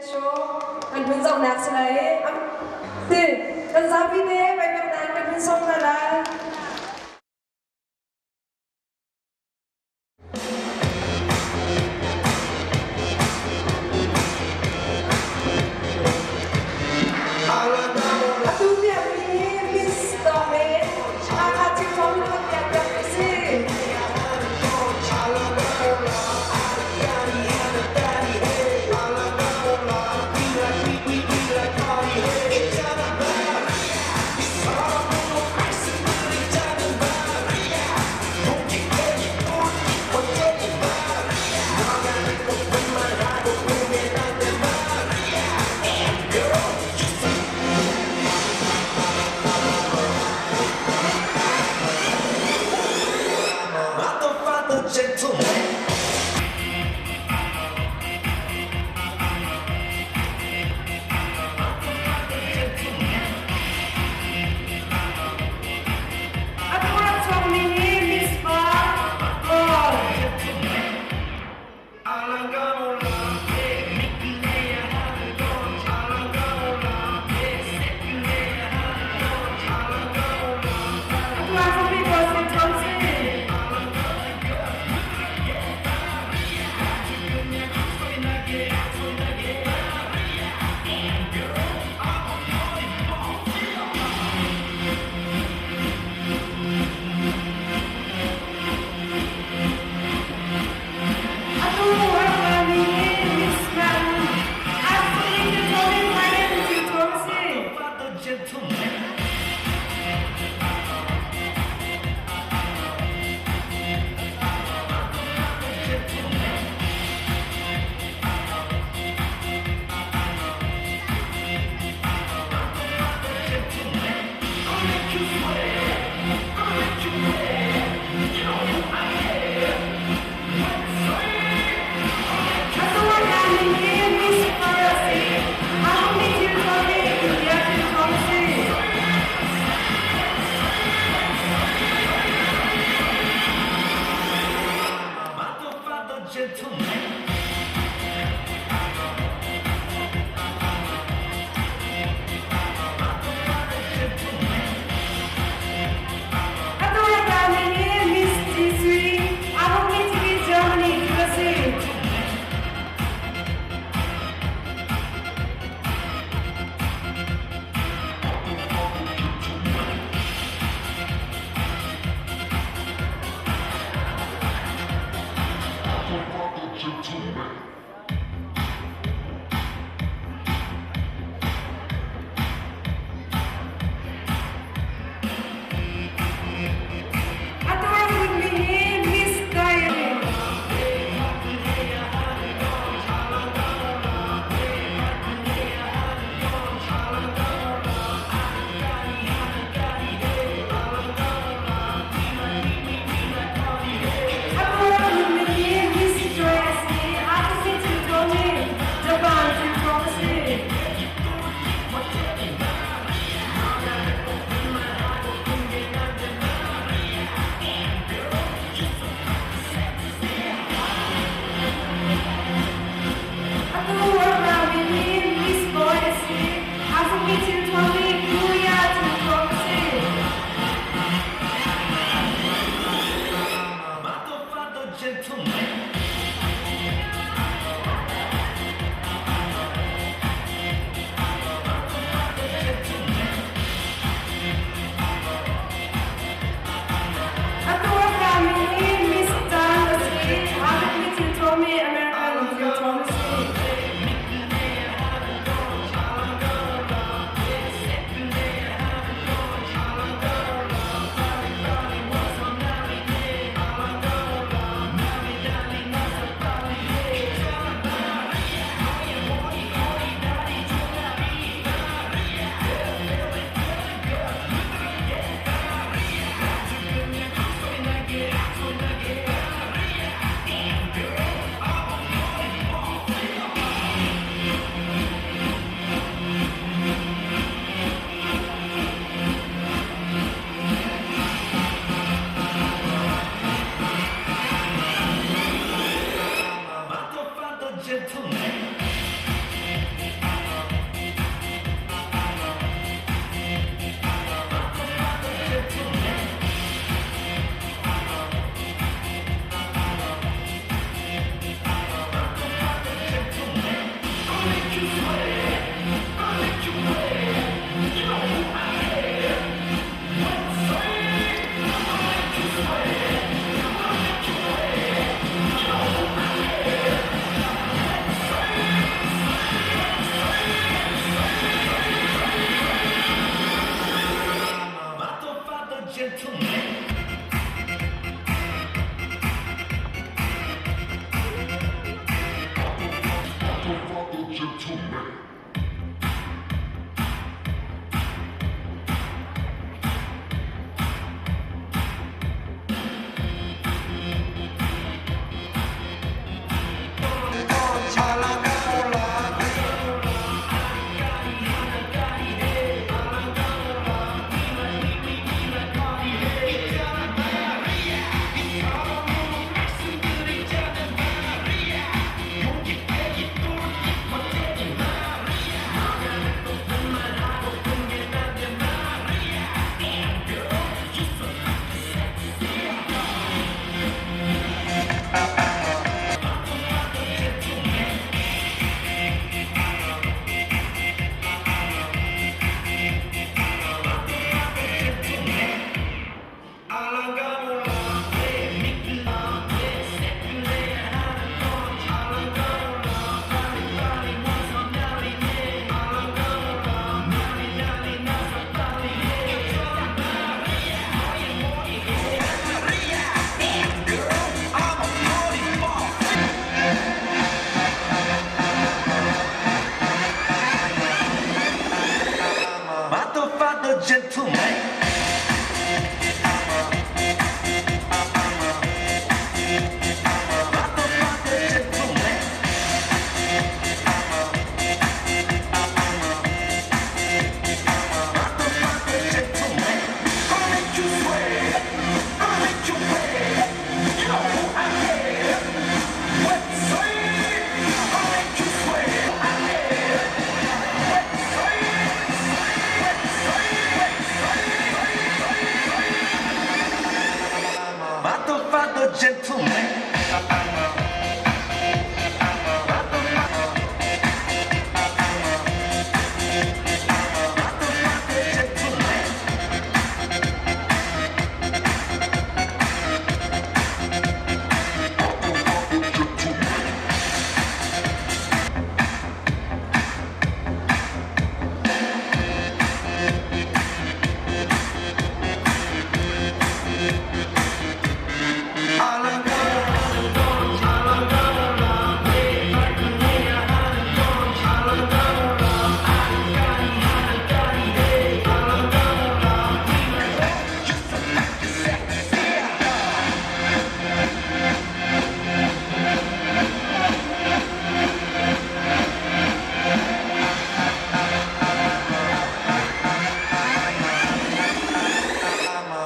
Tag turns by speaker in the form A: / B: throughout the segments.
A: Show kan hun zohnak si lai i ti kan zapi te pek nan kan hun sawm hna lai. Atu piakmi hi Miss Dawng in Hakha Cingfong in kan piak piakmi si.
B: Gentleman. Motherfucker gentleman. Motherfucker gentleman. Motherfucker gentleman. Gonna make you sweat. Gonna make you wet. You know who I am. Wet sweat. Gonna make you sweat. I am. Wet sweat. Wet sweat. Motherfucker gentleman. Motherfucker gentleman. Motherfucker gentleman.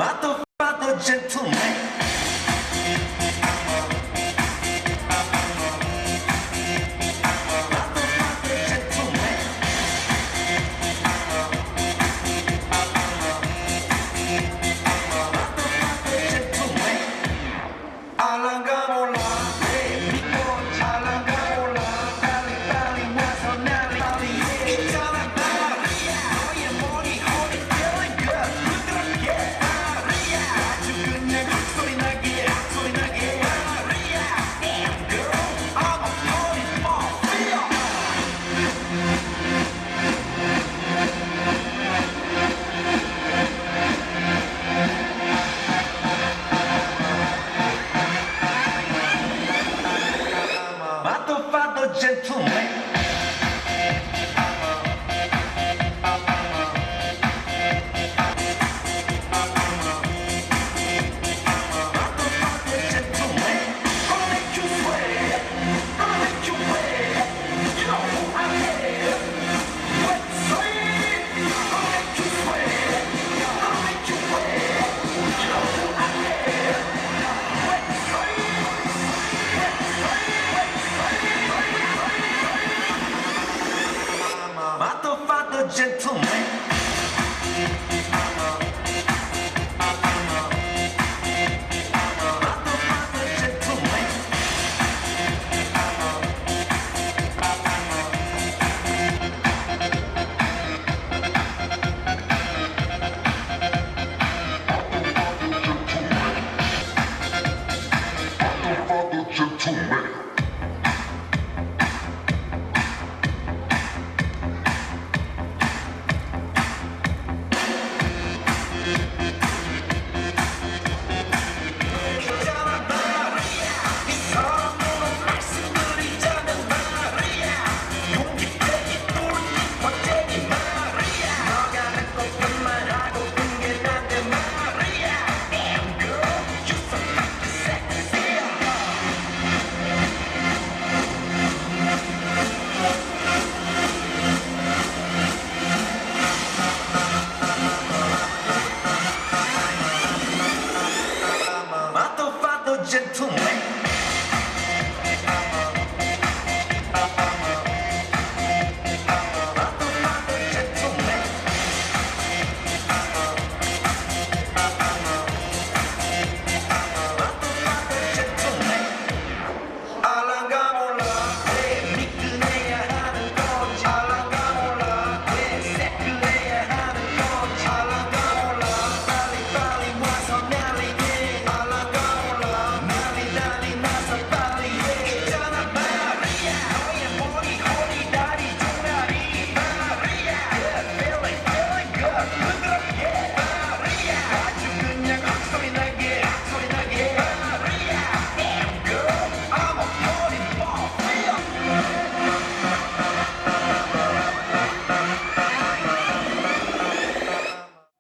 B: Motherfucker gentleman. Motherfucker gentleman. 알랑가 몰라 알랑가 몰라 빨리 빨리 와서 난리 있잖아 말이야 너의 머리 허리 feeling good 부드럽게 말이야 아주 그냥 소리 나게 소리 나게 말이야 Damn girl I'm a party mafia. Motherfucker gentleman. Motherfucker gentleman. Gonna make you sweat. Gonna make you wet. You know who I am. Wet sweat. Gonna make you sweat. Gonna make you wet. You know who I am. Wet sweat. Wet sweat. Wet sweat. Motherfucker gentleman.